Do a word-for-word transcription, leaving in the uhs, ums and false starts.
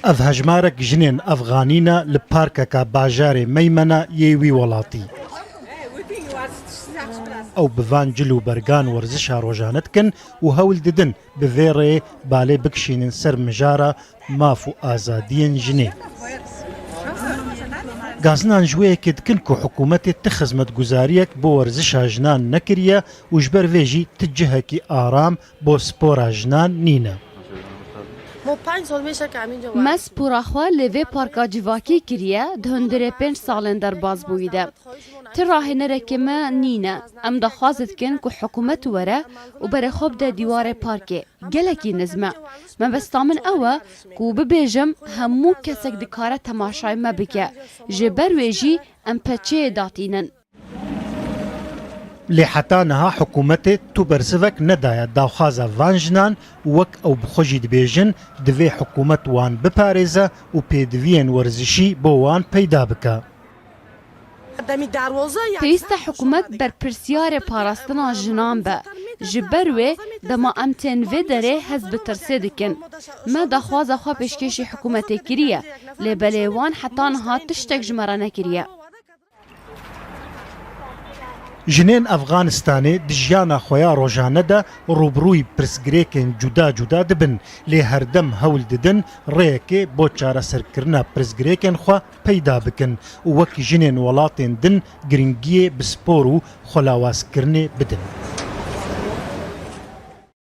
Ev hejmarek jinên efxanî ne li parkeka bajarê Meymena yê wî welatî. Ew bi van cil û bergan werzişa rojane dikin û hewl didin bi vê rêyê balê bikişînin ser mijara maf û azadiyên jinê. Gazinan ji wê yekê dikin ku hikûmetê ti xizmetguzariyek bo werzişa jinan nekiriye û ji ber vê jî ti cihekî aram bo spora jinan nîne. Me spora xwe li vê parka civakî kiriye, di hundirê pênc salên derbas bûyî de. Ti rahênereke me nîne. Em daxwaz dikin ku hikûmet were û berê xwe bide dîwarê parkê. Gelekî nizm e. Mebesta min ew e ku bibêjim hemû kesek dikare temaşayê me bike. Ji ber wê jî em peçeyê datînin. Lê heta niha hikûmetê tu bersivek nedaye daxwaza van jinan û wek ew bi xwe jî dibêjin, divê hikûmet wan biparêze û pêdiviyên werzişî bo wan peyda bike. Pêwîst e hikûmet berpirsiyarê parastina jinan be. Ji ber wê dema em tên vê derê hez bi tirsê dikin. Me daxwaza xwe pêşkêşî hikûmetê kiriye, lê belê wan heta niha tiştek ji me re nekiriye. Jinên Efxanistanê di jiyana xwe ya rojane de rûbirûyî pirsgirêkên cuda cuda dibin, lê herdem hewl didin rêyekê bo çareserkirina pirsgirêkên xwe peyda bikin û wek jinên welatên din giringiyê bi spor û xwelawazkirinê bidin.